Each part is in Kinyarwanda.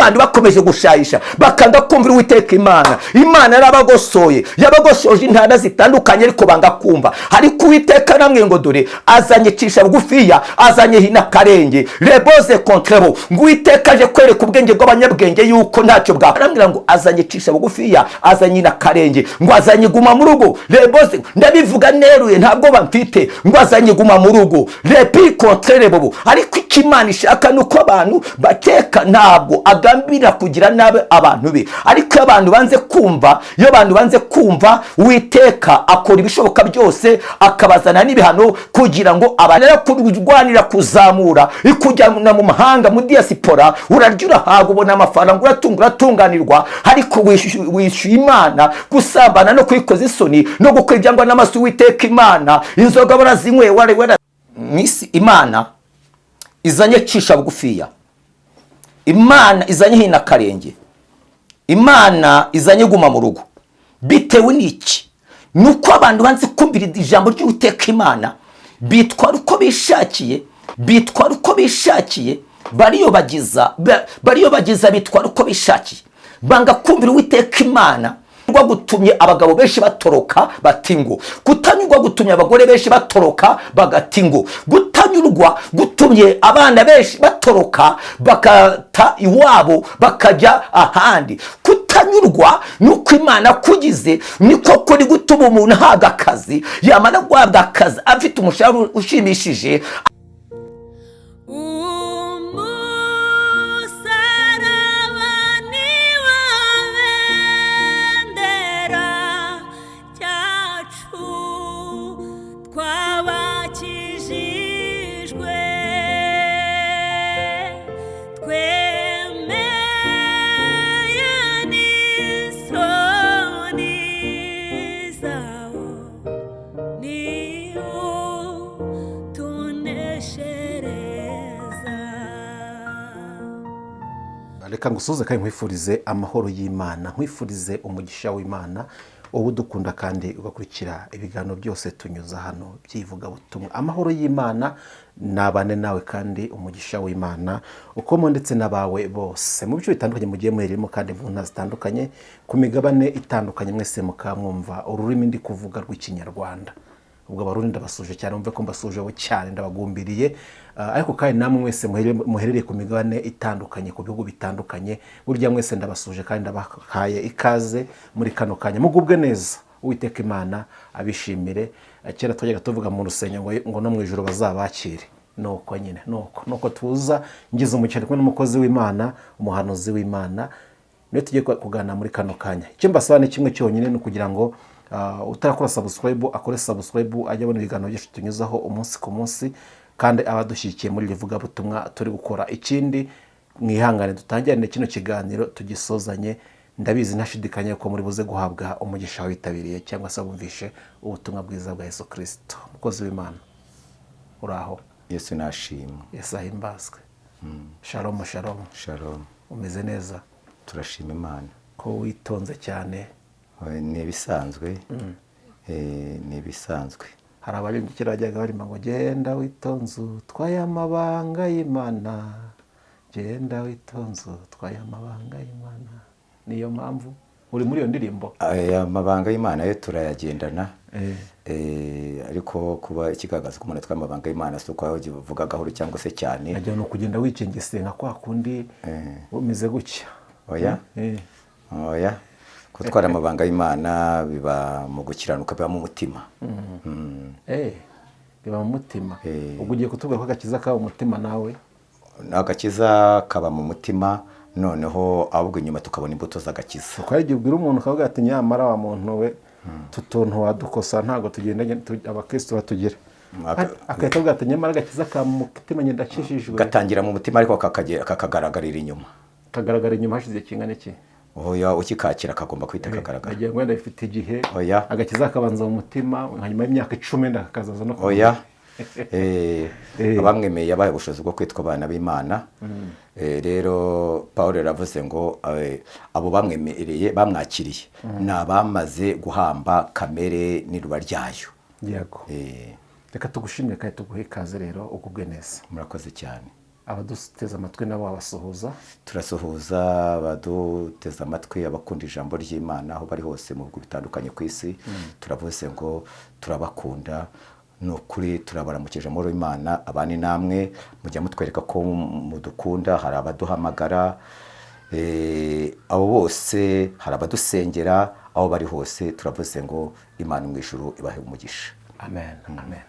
Abantu bakomeje gushayisha, bakanga kumvira Uwiteka Imana. Imana yarabagosoye, yabagosoje intara zitandukanye, ariko banga kumva. Ariko Uwiteka namwe ngo dore azanye cisha bugufiya, azanye hina karenge reboze kontrebo, ngo Uwiteka aje kwereka ubwenge bw'abanyabwenge yuko ntacyo bwa. Arambwira ngo azanye cisha bugufiya, azanye na karenge, ngo azanye guma mu rugo reboze. Ndabivuga neruye, ntabwo bamfite, ngo azanye guma mu rugo repi kontrere bobo. Ariko icyo Imana ishaka ni uko abantu bateka, ntabwo agambirira kugira nabi abantu be. Ariko iyo abantu banze kumva, iyo abantu banze kumva, Uwiteka akora ibishoboka byose akabazana n'ibihano kugira ngo abantu kurwanira kuzamura ikujyana mu mahanga, mu diaspora. Urarya, urahaga, ubona amafaranga, uratunga, uratunganirwa, ariko wishyuye Imana gusambana no kwikoza isoni no gukora ibyangwa n'amaso Uwiteka Imana. Inzoga barazinyweye, wari wara mwisi. Imana izanye cisha bugufiya, Imana izanye hino akarenge, Imana izanye guma mu rugo. Bitewe n'iki? Ni uko abantu banze kumvira ijambo ry'Uwiteka Imana, bitwara uko bishakiye, bitwara uko bishakiye, bariyobagiza, bariyobagiza, bitwara uko bishakiye, banga kumvira Uwiteka Imana. Gutumye abagabo benshi batoroka bati ngo kutanyurwa, gutumye abagore benshi batoroka bagati ngo gutanyurwa, gutumye abana benshi batoroka bagata iwabo bakajya ahandi. Kutanyurwa nuko Imana kugize niko kuri gutuma umuntu ahabwa akazi, yamara guhabwa akazi afite umushahara ushimishije. Umusaraba ni wo bendera cyacu twabakijijwe, twemeye n'isoni zawo, niwo tuneshereza. Reka ngusuhuze kandi nkwifurize amahoro y'Imana, nkwifurize umugisha w'Imana, wowe udukunda kandi ugakurikira ibiganiro byose tunyuza hano by'ivugabutumwa. Amahoro y'Imana nabane nawe kandi umugisha w'Imana ukomo ndetse n'abawe bose mu bice bitandukanye mugiye muherereyemo, kandi mu ntara zitandukanye, ku migabane itandukanye, mwese mukaba mwumva ururimi ndi kuvuga rw'Ikinyarwanda. Ubwo Abarundi ndabasuje cyane, mumve ko mbasujeho cyane, ndabagumbiriye. Ariko kandi namwe mwese muherereye ku migabane itandukanye, ku bihugu bitandukanye, burya mwese ndabasuje kandi ndabahaye ikaze muri kano kanya. Mugubwe neza, Uwiteka Imana abishimire. Kera twajyaga tuvuga mu rusengero ngo no mu ijoro bazabakire. Nuko nyine nuko tuza ngize umukino kumwe n'umukozi w'Imana, umuhanuzi w'Imana, niyo tugiye kuganira muri kano kanya. Icyo mbasaba ni kimwe cyonyine, ni ukugira ngo utarakora subscribe akore subscribe, ajye abona ibiganiro byinshi tunyuzaho umunsi ku munsi, kandi aba adushyigikiye muri iri vugabutumwa turi gukora. Ikindi, mwihangane dutangirane kino kiganiro tugisozanye. Ndabizi ntashidikanya ko muri buze guhabwa umugisha witabiriye cyangwa se wumvishe ubutumwa bwiza bwa Yesu Kirisito. Umukozi w'Imana, uraho? Yesu nashimwe. Yesu ahimbazwe. Shalom, shalom. Shalom. Umeze neza? Turashima Imana. Ko witonze cyane? Ni ibisanzwe. Ni ibisanzwe. Hari abaririmbyi kera bajyaga barimo ngo genda witonze utwaye amabanga y'Imana, genda witonze utwaye amabanga y'Imana. Niyo mpamvu uri muri iyo ndirimbo. Aya mabanga y'Imana yo turayagendana. Ariko kuba ikigaragaza ko umuntu atwaye amabanga y'Imana si uko uvuga gahoro cyangwa se cyane. Najya ni ukugenda wikingiseye nka kwa kundi umeze gutya. Oya. Oya, gutwara amabanga y'Imana biba mu gukiranuka, biba mu mutima. Biba mu mutima. Ubwo ugiye kutubwira ko agakiza kaba mu mutima nawe? Agakiza kaba mu mutima, noneho ahubwo inyuma tukabona imbuto z'agakiza. Kuko hari igihe ubwira umuntu ukavuga ati nyamara wa muntu we, utu tuntu wadukosa, ntabwo tugenda abakristo batugira. Agahita avuga ati nyamara agakiza kaba mu mutima, ngenda ndakijijwe. Gatangira mu mutima, ariko kakagaragarira inyuma. Kagaragara inyuma hashize kingana iki? Oya, ukikakira kagomba guhita kagaragara. Nagira ngo wenda bifite igihe. Oya. Agakiza kabanza mu mutima, hanyuma y'imyaka 10 wenda kakazaza no ku Oya. Abamwemeye yabaye ubushobozi bwo kwitwa abana b'Imana. Rero Paul yaravuze ngo abo bamwemereye, bamwakiriye, ni abamaze guhamba kamere n'iruba ryayo. Yego. Reka tugushimire kandi tuguhe ikaze rero, ugubwe neza. Murakoze cyane. Abaduteze amatwi nabo wabasuhuza. Turasuhuza abaduteze amatwi, abakunda ijambo ry'Imana aho bari hose mu bihugu bitandukanye ku isi. Turavuze ngo turabakunda ni ukuri, turabaramukije amahoro y'Imana abane namwe. Mujya mutwereka ko mudukunda, hari abaduhamagara, abo bose, hari abadusengera aho bari hose. Turavuze ngo Imana mu ijuru ibahe umugisha. Amen, amen.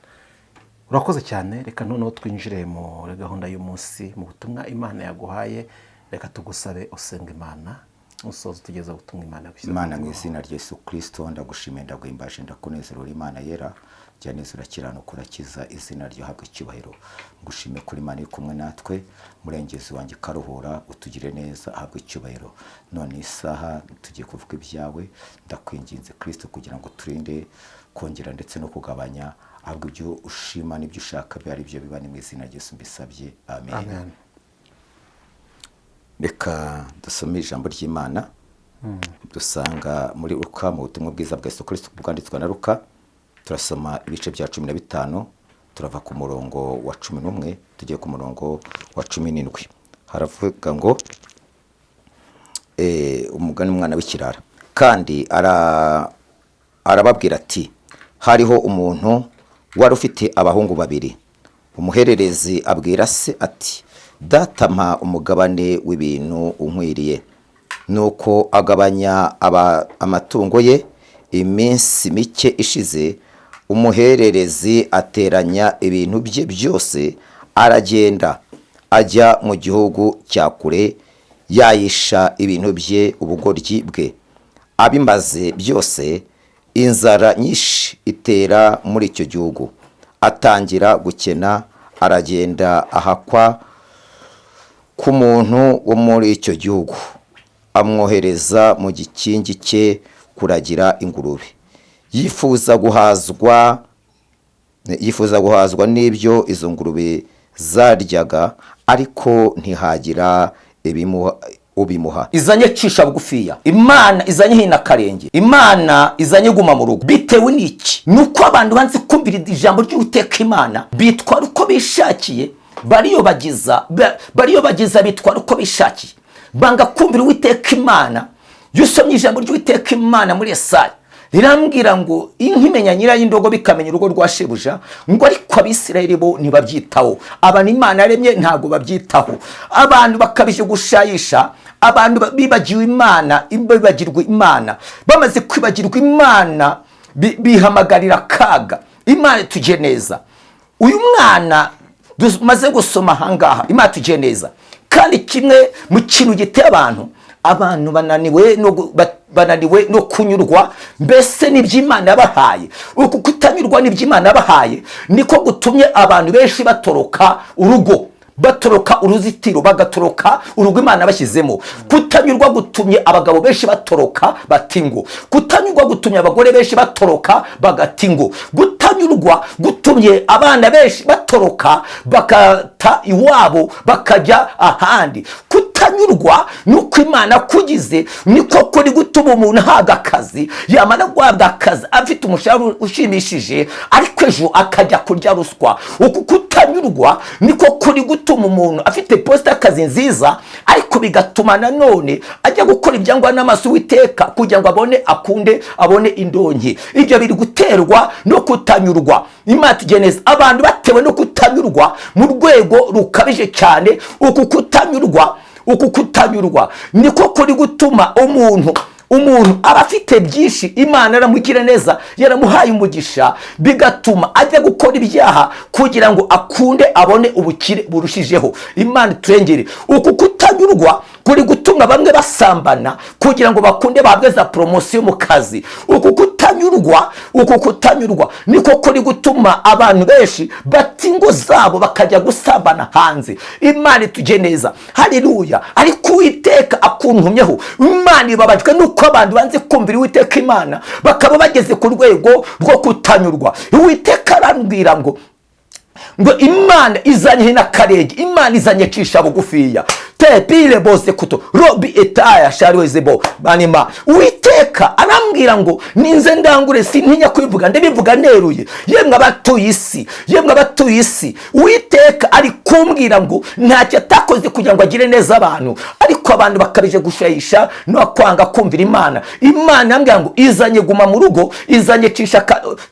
Urakoze cyane. Reka noneho twinjire muri gahunda y'umunsi, mu butumwa Imana yaguhaye. Reka tugusabe usenga Imana, usoza utugeza ubutumwa Imana yagushyize ku Imana, mu mutima. izina rya Yesu Kirisito, ndagushimiye, ndaguhimbaje, ndakunezerera. Imana yera, jya neza, urakiranuka, urakiza, izina ryahabwa icyubahiro. Ngushime kuri Imana iri kumwe natwe, murengezi wanjye karuhura, utugire neza, ahabwe icyubahiro. None isaha tugiye kuvuga ibyawe, ndakwinginze Kirisito kugira ngo turinde kongera ndetse no kugabanya, ahubwo ibyo ushima n'ibyo ushaka bibe ari byo biba. Ni mu izina rya Yesu mbisabye, amen. Amen. Reka dusome ijambo ry'Imana dusanga muri Luka, mu butumwa bwiza bwa Yesu Kirisito bwanditswe na Luka. Turasoma ibice bya 15, turava ku murongo wa 11 tugiye ku murongo wa 17. Haravuga ngo umugani umwana w'ikirara. Kandi arababwira ati: "Hariho umuntu wari ufite abahungu babiri. Umuhererezi abwira se ati: 'Data, mpa umugabane w'ibintu unkwiriye.' Nuko agabanya amatungo ye. Iminsi mike ishize, umuhererezi ateranya ibintu bye byose, aragenda ajya mu gihugu cya kure, yayisha ibintu bye ubugoryi bwe. Abimaze byose, inzara nyinshi itera muri icyo gihugu, atangira gukena. Aragenda ahakwa ku muntu wo muri icyo gihugu, amwohereza mu gikingi cye kuragira ingurube. Yifuza guhazwa n'ibyo izo ngurube zaryaga, ariko ntihagira ubimuha." Izanye cisha bugufiya, Imana izanye hina karenge, Imana izanye guma mu rugo. Bitewe n'iki? Nuko abantu banze kumvira ijambo ry'Uwiteka Imana, bitwara uko bishakiye, bariyobagiza, bitwara uko bishakiye, banga kumvira Uwiteka Imana. Iyo usomye ijambo ry'Uwiteka Imana muri Yesaya, rirambwira ngo inka imenya nyirayo, indogobe ikamenya urugo rwa shebuja, ngo ariko Abisirayeli bo ntibabyitaho. Abantu Imana yaremye ntabwo babyitaho. Abantu bakabije gushayisha, abantu bibagiwe Imana, bibagirwa Imana. Bamaze kwibagirwa Imana, bihamagarira akaga. Imana tujye neza. Uyu mwana tumaze gusoma ahangaha, Imana tujye neza. Kandi kimwe mu kintu giteye abantu bananiwe no kunyurwa mbese n'iby'Imana yabahaye. Uku kutanyurwa n'iby'Imana yabahaye niko gutumye abantu benshi batoroka urugo, batoroka uruzitiro, bagatoroka urugo Imana bashyizemo. Kutanyurwa gutumye abagabo benshi batoroka bata ingo. Kutanyurwa gutumye abagore benshi batoroka bagata ingo. Kutanyurwa gutumye abana benshi batoroka, bagata iwabo, bakajya ahandi. Kutanyurwa nuko Imana kugize niko kuri gutuma umuntu ahabwa akazi, yamara guhabwa akazi afite umushahara ushimishije, ariko ejo akajya kurya ruswa. Uku kutanyurwa niko kuri gutuma umuntu afite posite y'akazi nziza, ariko bigatuma nanone ajya gukora ibyangwa n'amaso Uwiteka kugira ngo abone, akunde abone indonke. Ibyo biri guterwa no kutanyurwa. Imana tugire neza. Abantu batewe no kutanyurwa mu rwego rukabije cyane. Uku kutanyurwa niko kuri gutuma umuntu aba afite byinshi, Imana yaramugira neza, yaramuhaye umugisha, bigatuma ajya gukora ibyaha kugira ngo akunde abone ubukire burushijeho. Imana iturengere. Uku kutanyurwa kuri gutuma bamwe basambana kugira ngo bakunde bahabwe za poromosiyo mu kazi. Uku kutanyurwa niko kuri gutuma abantu benshi bata ingo zabo, bakajya gusambana hanze. Imana itujye neza, haleluya. Ariko Uwiteka akuntumyeho, Imana ibabajwe nuko abantu banze kumvira Uwiteka Imana, bakaba bageze ku rwego rwo kutanyurwa. Uwiteka arambwira ngo Imana izanye n'akarenge, Imana izanye cisha bugufiya. Tepile bose kuto robi etaya shariwezebo banima. Uwiteka arambwira ngo ninze ndangure, sintinya kubivuga, ndabivuga neruye. Yemwe abatuye isi, yemwe abatuye isi, Uwiteka ari kumbwira ngo ntacyo atakoze kugira ngo agire neza abantu, ariko abantu bakabije gushayisha no kwanga kumvira Imana. Imana yambwira ngo izanye guma mu rugo, izanye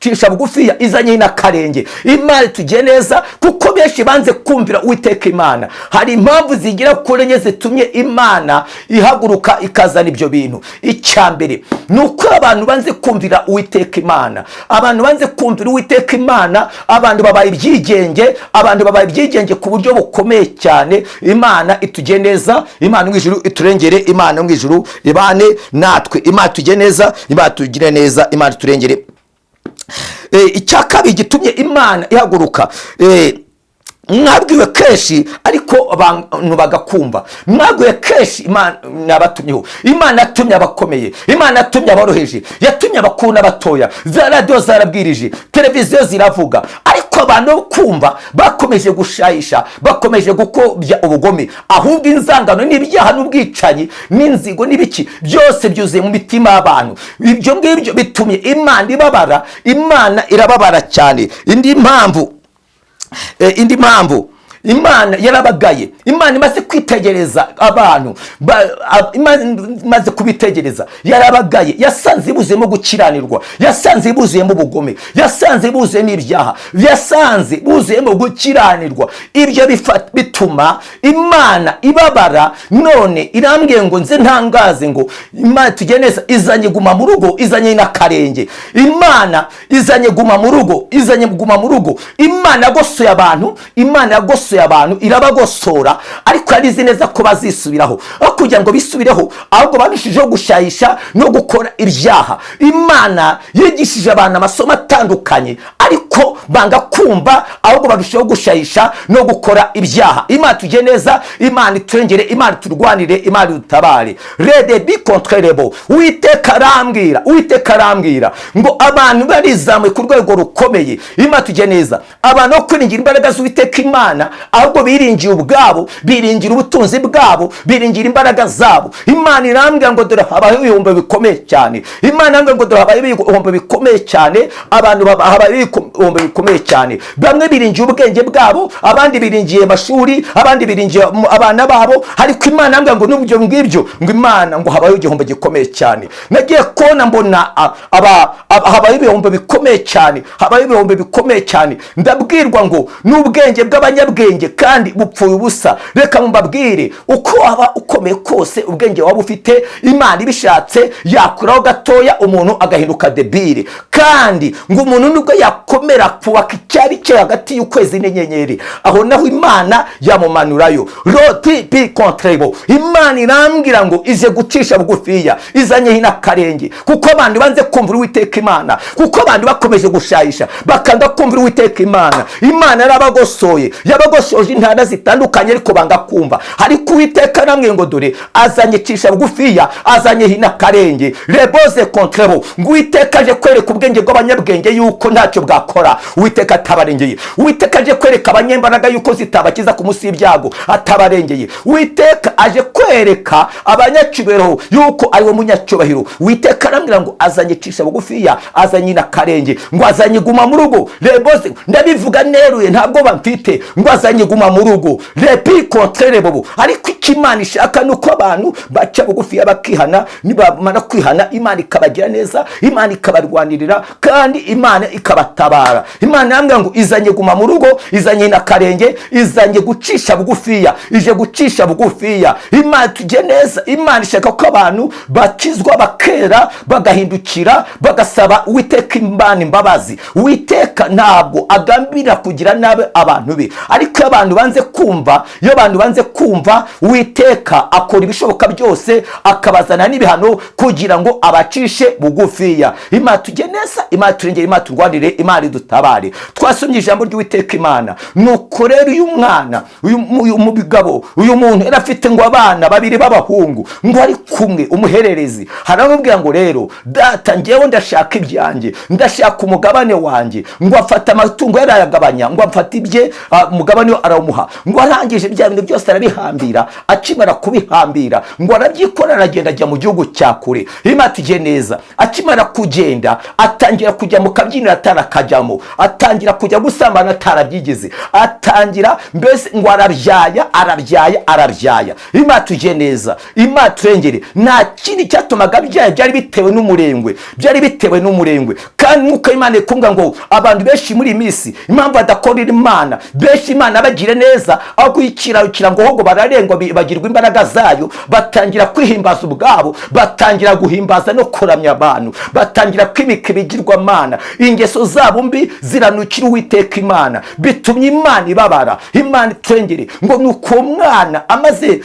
cisha bugufiya, izanye n'akarenge. Imana tugiye neza kuko benshi banze kumvira Uwiteka Imana. Hari impamvu zigira kuri enye zitumye Imana ihaguruka ikazana ibyo bintu. Icya mbere ni uko abantu banze kumvira Uwiteka Imana. Abantu banze kumvira Uwiteka Imana, abantu babaye ibyigenge, abantu babaye ibyigenge ku buryo bukomeye cyane. Imana itugiye neza, Imana mu ijuru iturengere, Imana mu ijuru ibane natwe. Imana tujye neza, Imana tugire neza, Imana iturengere. Icya kabiri gitumye Imana ihaguruka, mwabwiwe kenshi ariko abantu bagakumva. Mwabwiwe kenshi, Imana yabatumyeho, Imana yatumye abakomeye, Imana yatumye aboroheje, yatumye abakuru n'abatoya. Za radiyo zarabwirije, televiziyo ziravuga, ariko abantu bo kumva bakomeje gushayisha, bakomeje gukobya ubugome. Ahubwo inzangano n'ibyaha n'ubwicanyi n'inzigo n'ibiki byose byuzuye mu mitima y'abantu. Ibyo ngibyo bitumye Imana ibabara, Imana irababara cyane. Indi mpamvu Imana yarabagaye. Imana imaze kwitegereza abantu, Imana imaze kubitegereza yarabagaye. Yasanze ibuzuyemo gukiranirwa, yasanze ibuzuyemo ubugome, yasanze ibuzuyemo ibyaha, yasanze buzuyemo gukiranirwa. Ibyo bituma Imana ibabara. None irambwiye ngo nze ntangaze ngo Imana tujye neza, izanye guma mu rugo, izanye n'akarenge. Imana izanye guma mu rugo, izanye guma mu rugo. Imana yagosoye abantu, Imana yagosoye abantu, irabagosora, ariko yari izi neza ko bazisubiraho. Aho kugira ngo bisubireho, ahubwo barushijeho gushayisha no gukora ibyaha. Imana yigishije abantu amasomo atandukanye, ariko banga kumva, ahubwo barushaho gushayisha no gukora ibyaha. Imana tujye neza, Imana iturengere, Imana turwanire, Imana idutabare. Rede bi kontrerebo. Uwiteka arambwira, Uwiteka arambwira ngo abantu barizamuye ku rwego rukomeye. Imana tujye neza, abantu bo kwiringira imbaraga z'Uwiteka Imana, ahubwo biringiye ubwabo, biringira ubutunzi bwabo, biringira imbaraga zabo. Imana irambwira ngo dore habaho ibihombo bikomeye cyane. Imana irambwira ngo dore habaho ibihombo bikomeye cyane. Abantu habaho ibihombo bikomeye cyane. Bamwe biringiye ubwenge bwabo, abandi biringiye amashuri, abandi biringiye abana babo, ariko Imana irambwira ngo n'ubyo ngibyo, ngo Imana ngo habaho igihombo gikomeye cyane. Nagiye kubona mbona habaho ibihombo bikomeye cyane, habaho ibihombo bikomeye cyane. Ndabwirwa ngo n'ubwenge bw'abanyabwenge kandi bupfuye ubusa. Reka mbabwire, uko waba ukomeye kose, ubwenge waba ufite, Imana ibishatse yakuraho gatoya umuntu agahinduka débile. Kandi ngo umuntu nubwo yakomera kubaka icyari cye hagati y'ukwezi n'inyenyeri, aho naho Imana yamumanurayo. Roti pi kontrebo. Imana irambwira ngo ije gucisha bugufiya, izanye n'akarenge, kuko abantu banze kumvira Uwiteka Imana, kuko abantu bakomeje gushayisha, bakanga kumvira Uwiteka Imana. Imana yarabagosoye, yabagosoje intara zitandukanye, ariko banga kumva. Ariko Uwiteka namwe ngo dore azanye cisha bugufiya, azanye n'akarenge. Reboze kontrebo. Ngo Uwiteka aje kwereka ubwenge bw'abanyabwenge yuko ntacyo bwakora Uwiteka atabarengeye. Uwiteka aje kwereka abanyembaraga yuko zitabakiza ku munsi w'ibyago atabarengeye. Uwiteka aje kwereka abanyacyubahiro yuko ari we munyacyubahiro. Uwiteka arambwira ngo azanye cisha bugufiya, azanye n'akarenge, ngo azanye guma mu rugo. Reboze, ndabivuga neruye, ntabwo bamfite, ngo azanye guma mu rugo. Repi kontrere bobo. Ariko icyo Imana ishaka ni uko abantu baca bugufiya bakihana. Nibamara kwihana, Imana ikabagira neza, Imana ikabarwanirira, kandi Imana ikabatabara. Imana yambwira ngo izanye guma mu rugo, izanye n'akarenge, izanye gucisha bugufiya, ije gucisha bugufiya. Imana tujye neza, Imana ishaka ko abantu bakizwa, bakera, bagahindukira, bagasaba Uwiteka Imana imbabazi. Uwiteka ntabwo agambirira kugira nabi abantu be, ariko iyo abantu banze kumva, iyo abantu banze kumva, Uwiteka akora ibishoboka byose akabazana n'ibihano kugira ngo abacishe bugufiya. Imana tujye neza. neza, Imana turengere, Imana turwanire, Imana idutabare. Twasomye ijambo ry'Uwiteka Imana. Nuko rero uyu mwana, uyu mugabo, uyu muntu yari afite ngo abana babiri b'abahungu, ngo ari kumwe umuhererezi haramubwira ngo rero data, njyewe ndashaka ibyanjye, ndashaka umugabane wanjye. Ngo afata amatungo yarayagabanya, ngo afata ibye, umugabane we arawumuha. Ngo arangije bya bintu byose arabihambira. Akimara kubihambira, ngo arabyikora, aragenda ajya mu gihugu cya kure. Imana tujye neza. Akimara kugenda, atangira kujya mu kabyiniro atarakajyamo, atangira kujya gusambana atarabyigize, atangira mbese ngo arabyaya, arabyaya, arabyaya. Imana tujye neza, Imana turengere. Nta kindi cyatumaga abyaya, byari bitewe n'umurengwe, byari bitewe n'umurengwe. Kandi nk'uko Imana ikunda ngo abantu benshi muri iyi minsi impamvu badakorera Imana, benshi Imana bagire neza, aho kuyikirarukira ngo ahubwo bararengwa, bagirwa imbaraga zayo, batangira kwihimbaza ubwabo, batangira guhimbaza no kuramya abantu, batangira kwimika ibigirwamana. Ingeso zabo mbi ziranukira Uwiteka Imana, bitumye Imana ibabara. Imana itwengere. Ngo ni uko mwana amaze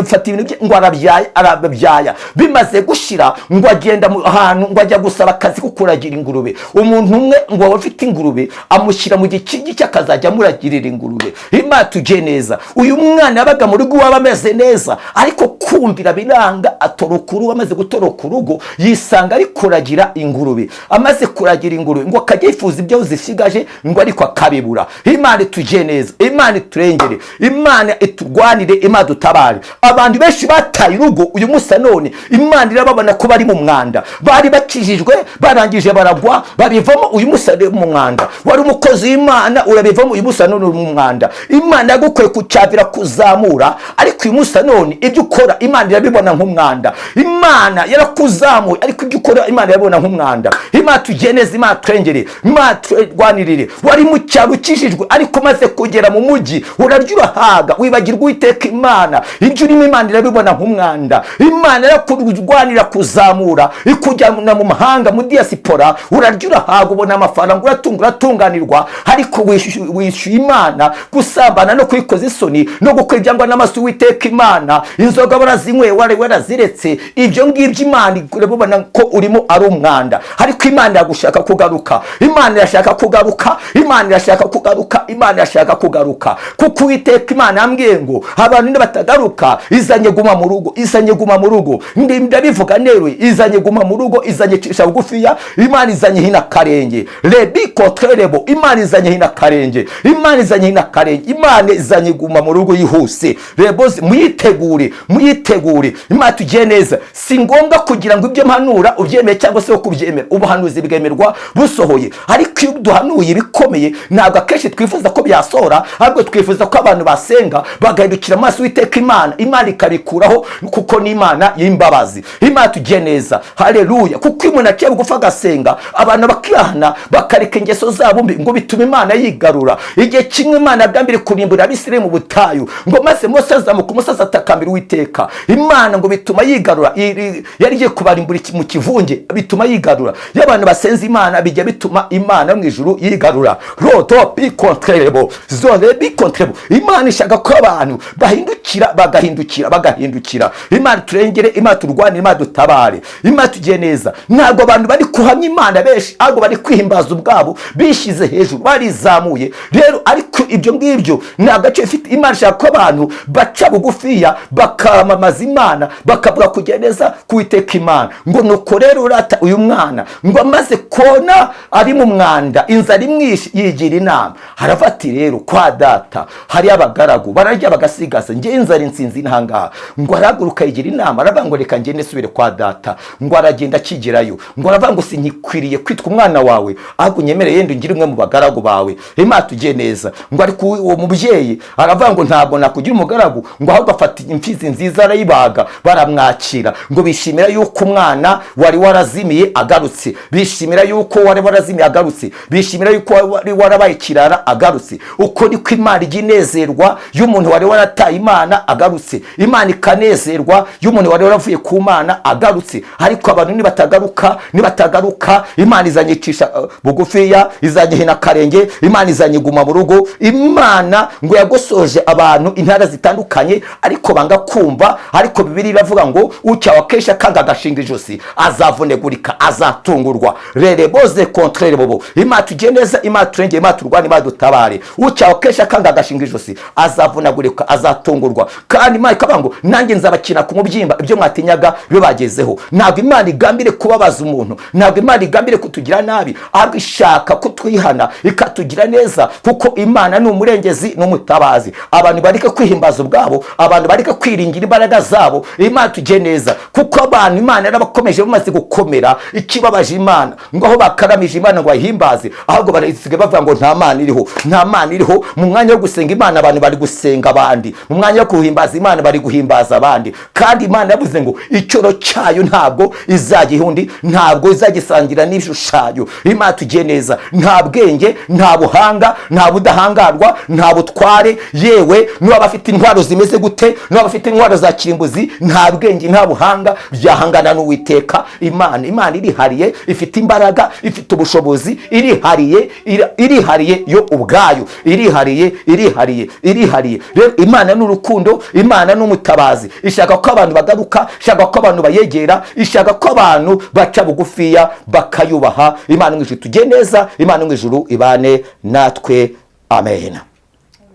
afata ibintu bye, ngo arabyaya, arabyaya. Bimaze gushira, ngo agenda mu hantu, ngo ajya gusaba akazi ko kuragira ingurube. Umuntu umwe ngo aba afite ingurube, amushyira mu gikingi cye akazajya amuragirira ingurube. Imana tujye neza. Uyu mwana yabaga mu rugo iwabo ameze neza, ariko kumvira biranga, atoroka urugo. Amaze gutoroka urugo, yisanga ari kuragira ingurube. Amaze kuragira ingurube, ngo akajya yifuza ibyo zisigaje, ngo ariko akabibura. Imana itujye neza, Imana iturengere, Imana iturwanire, Imana dutabare. Abantu benshi bataye urugo uyu munsi none Imana irababona ko bari mu mwanda. Bari bakijijwe, barangije baragwa, babivamo, uyu munsi ari mu mwanda. Wari umukozi w'Imana, urabivamo, uyu munsi none uri mu mwanda. Imana yagukwiye kucyavira kuzamura, ariko uyu munsi none ibyo ukora Imana irabibona nk'umwanda. Imana yarakuzamuye, ariko ibyo ukora Imana irabibona nk'umwanda. Imana tugeneze, Imana twengere, Imana turwanirire. Wari mu cyaro ukijijwe, ariko umaze kugera mu mujyi urarya urahaga, wibagirwa Uwiteka Imana. Ibyo urimo Imana irabibona nk'umwanda. Imana yarakurwanira kuzamura, ikujyana mu mahanga, mu diaspora, urarya urahaga, ubona amafaranga, uratunga, uratunganirwa, ariko wishyuye Imana gusambana no kwikoza isoni no gukora ibyangwa n'amaso Uwiteka Imana. Inzoga warazinyweye, wari waraziretse, ibyo ngibyo Imana irabibona ko urimo ari umwanda. Ariko Imana iragushaka kugaruka, Imana irashaka kugaruka, Imana irashaka kugaruka, Imana irashaka kugaruka. Kuko Uwiteka Imana yambwiye ngo abantu nibatagaruka, izanye guma mu rugo, izanye guma mu rugo. Ndabivuga neruye, izanye guma mu rugo, izanye cisha bugufiya, Imana izanye hina karenge rebi kotrerebo, Imana izanye hina karenge, Imana izanye hina karenge, Imana izanye guma mu rugo yihuse. Rebozi muyitegure, muyitegure. Imana tugiye neza. Si ngombwa kugira ngo ibyo mpanura ubyemere cyangwa se kubyemera, ubuhanuzi bwemerwa busohoye. Ariko iyo duhanuye ibikomeye, ntabwo akenshi twifuza ko byasohora, ahubwo twifuza ko abantu basenga bagahindukira amaso Uwiteka Imana, Imana ikabikuraho, kuko ni Imana y'imbabazi. Imana tugiye neza, haleluya. Kuko iyo umuntu aciye bugufi agasenga, abantu bakihana, bakareka ingeso zabo mbi, ngo bituma Imana yigarura. Igihe kimwe Imana yagambiriye kurimbura Abisirayeli mu butayu, ngo maze Mose azamuka umusozi atakambira Uwiteka Imana, ngo bituma yigarura. Yari igiye kubarimbura mu kivunge, bituma yigarura. Iyo abantu basenze Imana, bijya bituma Imana mu ijuru yigarura. Roto bi kontrebo zone bi kontrebo. Imana ishaka ko abantu bahindukira, bagahindukira, bagahindukira. Imana turengere, Imana turwanire, Imana dutabare, Imana tugiye neza. Ntabwo abantu bari kuhamya Imana benshi, ahubwo bari kwihimbaza ubwabo, bishyize hejuru, barizamuye. Rero ariko ibyo ngibyo nta gace bifite. Imana ishaka ko abantu baca bugufiya, bakamamaza Imana, bakavuga kujya neza kuwiteka Imana. Ngo nuko rero urata uyu mwana, ngo amaze kona ari mu mwanda, inzara imwishe, yigira inama, haravuga ati rero kwa data hari abagaragu bararya bagasigaza, njye inzara insinzi ntangaha. Ngo arahaguruka yigira inama, aravuga ngo reka ngende nsubire kwa data. Ngo aragenda, akigerayo ngo aravuga ngo sinkikwiriye kwitwa umwana wawe, ahubwo unyemereye yenda ungire umwe mu bagaragu bawe. Imana tugiye neza. Ngo ariko uwo mubyeyi aravuga ngo ntabwo nakugira umugaragu, ngo ahubwo afata imfizi nziza arayibaga, baramwakira. Ngo bishimira yuko umwana wari warazimiye agarutse, bishimira yuko wari warazimiye agarutse, bishimira yuko wari warabaye ikirara agarutse. Uko niko Imana ijya inezerwa iyo umuntu wari warataye Imana agarutse, Imana ikanezerwa iyo umuntu wari waravuye ku Mana agarutse. Ariko abantu nibatagaruka, nibatagaruka, Imana izanye icisha bugufiya, izanye hina karenge, Imana izanye guma mu rugo. Imana ngo yagosoje Yaragosoje abantu intara zitandukanye, ariko banga kumva. Ariko Bibiliya iravuga ngo ucyawa kenshi akanga agashinga ijosi azavunegurika, azatungurwa. Rereboze kontrere bobo. Imana tugire neza, Imana turengere, Imana turwane, Imana dutabare. Ucyawa kenshi akanga agashinga ijosi azavunagurika, azatungurwa. Kandi Imana ikavuga ngo nanjye nzabakina ku mubyimba ibyo mwatinyaga bibagezeho. Ntabwo Imana igambire kubabaza umuntu, ntabwo Imana igambire kutugira nabi, ahubwo ishaka kutwihana ikatugira neza, kuko Imana ni umurengezi n'umutabazi. Abantu bareke kwihimbaza ubwabo, abantu bareke kwiringira imbaraga zabo. Imana tujye neza, kuko abantu Imana yarabakomeje bamaze gukomera. Ikibabaje Imana ngo aho bakaramije Imana ngo bayihimbaze, ahubwo barasigaye bavuga ngo nta Mana iriho, nta Mana iriho. Mu mwanya wo gusenga Imana abantu bari gusenga abandi, mu mwanya wo guhimbaza Imana bari guhimbaza abandi. Kandi Imana yavuze ngo icyoro cyayo ntabwo izajya ihundi, ntabwo izagisangira n'ibishushanyo. Imana tugiye neza, nta bwenge, nta buhanga, nta budahangarwa, nta butware, yewe n'uwaba afite intwaro zimeze gute, n'uwaba afite intwaro za kirimbuzi, nta bwenge, nta buhanga byahangana n'Uwiteka Imana. Imana irihariye, ifite imbaraga, ifite ubushobozi, irihariye, irihariye yo ubwayo, irihariye, irihariye, irihariye. Rero Imana ni urukundo, Imana ni umutabazi. Ishaka ko abantu bagaruka, ishaka ko abantu bayegera, ishaka ko abantu baca bugufiya bakayubaha. Imana mu ijuru tujye neza, Imana mu ijuru ibane natwe. Amen.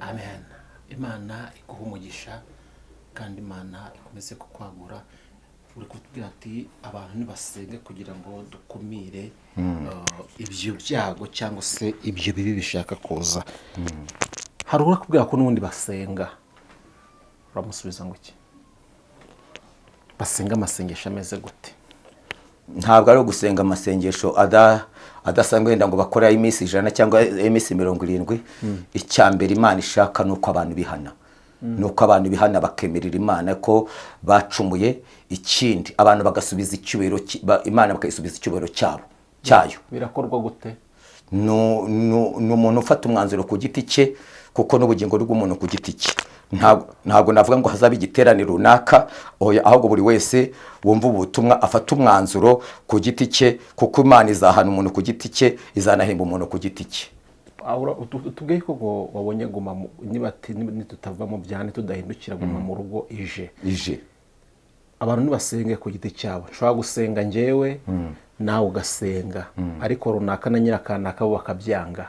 Amen. Imana iguha umugisha kandi Imana ikomeze kukwagura. Uri kutubwira ati abantu nibasenge kugira ngo dukumire ibyo byago cyangwa se ibyo bibi bishaka kuza. Hari urakubwira ko n'ubundi basenga, uramusubiza ngo iki? Basenga amasengesho ameze gute? Ntabwo ari ugusenga amasengesho adasanzwe wenda ngo bakore iminsi 100 cyangwa iminsi 70. Icya mbere Imana ishaka ni uko abantu bihana, ni uko abantu bihana bakemerera Imana ko bacumuye. Ikindi abantu bagasubiza icyubahiro Imana bakayisubiza icyubahiro cyabo cyayo. Birakorwa gute? Ni umuntu ufata umwanzuro ku giti cye, kuko n'ubugingo bw'umuntu ku giti cye. Ntabwo navuga ngo hazabe igiterane runaka, oya, ahubwo buri wese wumva ubutumwa afata umwanzuro ku giti cye, kuko Imana izahana umuntu ku giti cye, izanahemba umuntu ku giti cye. Tubwiye ko ngo wabonye guma nitutava mu byane tudahindukira guma mu rugo ije. Ije. Abantu ntibasenge ku giti cyabo. Nshobora gusenga njyewe, nawe ugasenga, ariko runaka na nyirakanaka bo bakabyanga.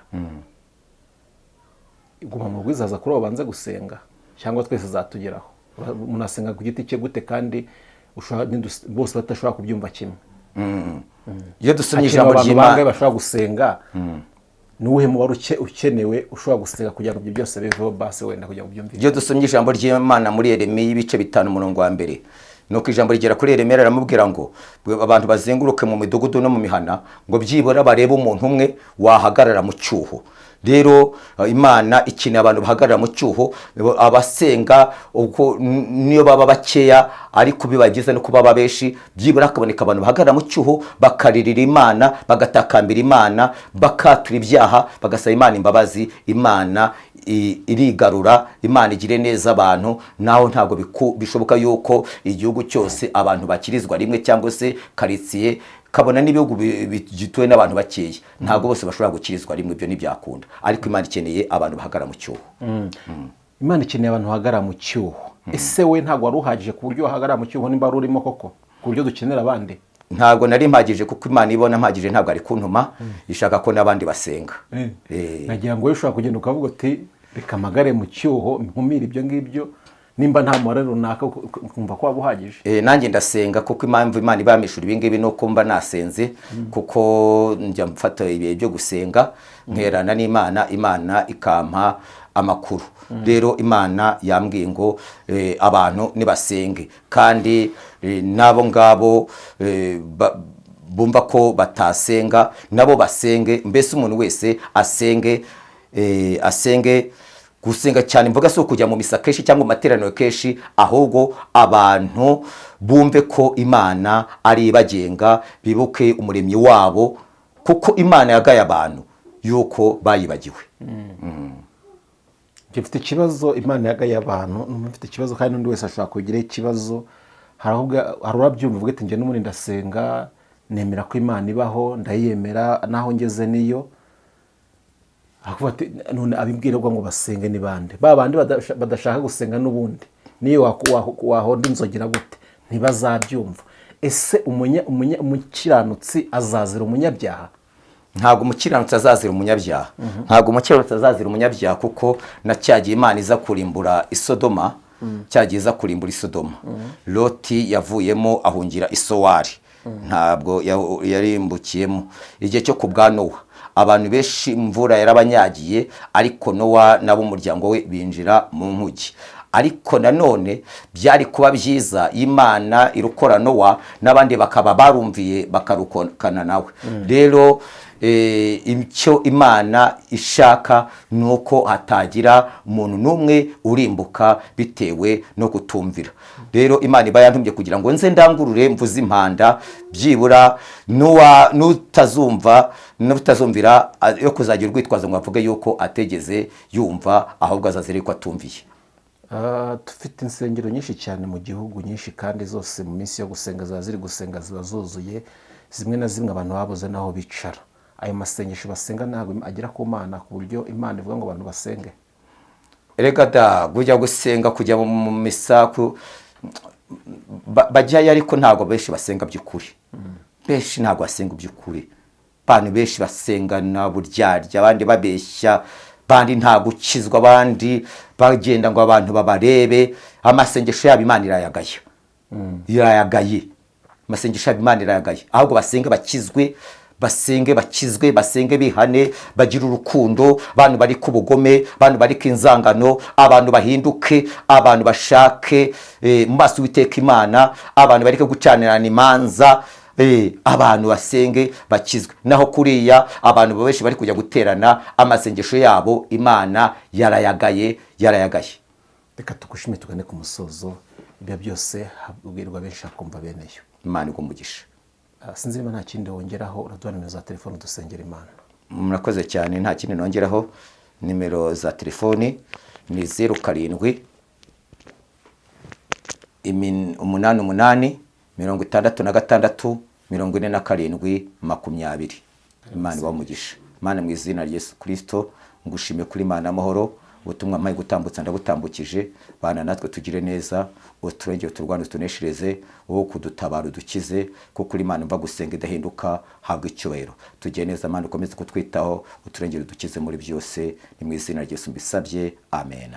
Guma mu rugo izaza kuri abo banze gusenga, cyangwa twese zatugeraho. Umuntu asenga ku giti cye gute kandi bose badashobora kubyumva kimwe? Iyo dusomye Hakenewe ijambo abantu ry'Imana, bangahe bashobora gusenga? Ni uwuhe mubare ukenewe ushobora gusenga kugira ngo ibyo byose biveho, basi wenda kugira ngo byumvikane? Iyo dusomye ijambo ry'Imana muri Yeremiya ibice 5 umurongo wa 1, nuko ijambo rigera kuri Yeremiya riramubwira ngo abantu bazenguruke mu midugudu no mu mihana, ngo byibura barebe umuntu umwe wahagarara mu cyuho. Rero Imana ikeneye abantu bahagarara mu cyuho, abasenga uko niyo baba bakeya, ariko bibagize no kuba benshi, byibura hakaboneka abantu bahagarara mu cyuho, bakaririra Imana, bagatakambira Imana, bakatura ibyaha, bagasaba Imana imbabazi. Imana irigarura, Imana igire neza abantu. Naho ntabwo bishoboka yuko igihugu cyose abantu bakirizwa rimwe, cyangwa se karitsiye, kabona n'ibihugu bigituwe n'abantu bakeya, ntabwo bose bashobora gukirizwa rimwe, ibyo ntibyakunda. Ariko Imana ikeneye abantu bahagarara mu cyuho. Imana ikeneye abantu bahagarara mu cyuho. Ese we ntabwo wari uhagije ku buryo wahagarara mu cyuho nimba wari urimo koko, ku buryo dukenera abandi? Ntabwo nari mpagije, kuko Imana ibona mpagije ntabwo ari kuntuma, ishaka ko n'abandi basenga. Nagira ngo wowe ushobora kugenda ukavuga uti reka mpagare mu cyuho nkumire ibyo ngibyo, nimba nta mubare runaka ukumva ko waba uhagije. Nanjye ndasenga, kuko impamvu Imana ibamishura ibi ngibi ni uko mba nasenze, kuko njya mfata ibihe byo gusenga nkerana n'Imana, Imana ikampa amakuru. Rero Imana yambwiye ngo abantu nibasenge, kandi n'abo ngabo bumva ko batasenga nabo basenge. Mbese umuntu wese asenge, asenge. Gusenga cyane mvuga si ukujya mu misa kenshi cyangwa mu materaniro kenshi, ahubwo abantu bumve ko Imana ari ibagenga, bibuke umuremyi wabo, kuko Imana yagaye abantu yuko bayibagiwe. Mfite ikibazo, Imana yagaye abantu, mfite ikibazo kandi n'undi wese ashobora kugira ikibazo. Hari urabyumva uvuga ati njye n'ubundi ndasenga, nemera ko Imana ibaho, ndayemera naho ngeze niyo. Akavuga ati, none abibwirwa ngo basenge ni bande? Ba bandi badashaka gusenga n'ubundi, niyo wahonda inzogera gute ntibazabyumva. Ese umukiranutsi azazira umunyabyaha? Ntabwo umukiranutsi azazira umunyabyaha, ntabwo umukiranutsi azazira umunyabyaha, kuko na cyagiye Imana iza kurimbura Isodoma, cyagiye iza kurimbura Isodoma, Loti yavuyemo ahungira Isowari, ntabwo yarimbukiyemo. Igihe cyo ku bwa Nowa, abantu benshi imvura yarabanyagiye, ariko Nowa n'ab'umuryango we binjira mu nkugi. Ariko nanone byari kuba byiza Imana irokora Nowa n'abandi bakaba barumviye bakarukana nawe. Rero icyo Imana ishaka ni uko hatagira umuntu n'umwe urimbuka bitewe no kutumvira. Rero Imana iba yantumye kugira ngo nze ndangurure, mvuze impanda, byibura n'utazumva n'utazumvira yo kuzagira urwitwazo ngo avuge yuko ategeze yumva, ahubwo azazira yuko atumviye. Dufite insengero nyinshi cyane mu gihugu, nyinshi, kandi zose mu minsi yo gusenga ziba ziri gusenga, ziba zuzuye, zimwe na zimwe abantu babuze n'aho bicara. Ayo masengesho basenga ntabwo agera ku Mana ku buryo Imana ivuga ngo abantu basenge? Rega da, kujya gusenga, kujya mu misa, bajyayo, ariko ntabwo benshi basenga by'ukuri. Benshi ntabwo basenga by'ukuri. Abantu benshi basengana buryarya, abandi babeshya, abandi nta gukizwa, abandi bagenda ngo abantu babarebe. Amasengesho yabo Imana irayagaya, irayagaye. Amasengesho yabo Imana irayagaye. Ahubwo basenge bakizwe, basenge bakizwe, basenge bihane, bagire urukundo. Abantu bari ku bugome, abantu bari ku inzangano, abantu bahinduke, abantu bashake mu maso Uwiteka Imana, abantu bareke gucanirana imanza, abantu basenge bakizwe. Naho kuriya abantu benshi bari kujya guterana, amasengesho yabo Imana yarayagaye, yarayagaye. Reka tugushime, tugane ku musozo. Ibyo byose habwirwa benshi hakumva beneyo. Imana iguhe umugisha. Sinzi niba nta kindi wongeraho. Uraduha nimero za telefone, dusengera Imana. Murakoze cyane. Nta kindi nongeraho. Nimero za telefoni ni 07 88 66 47 20. Imana ibahe umugisha. Imana, mu izina rya Yesu Kirisito, ngushimiye kuri Imana amahoro. Ubutumwa mpaye gutambutsa ndabutambukije. Bana natwe, tugire neza, uturengere, uturwane, utuneshereze, wowe kudutabara, udukize, kuko uri Imana mva gusenga idahinduka. Habwa icyubahiro. Tugire neza Mana, ukomeze kutwitaho, uturengere, udukize muri byose. Ni mu izina rya Yesu mbisabye, amen.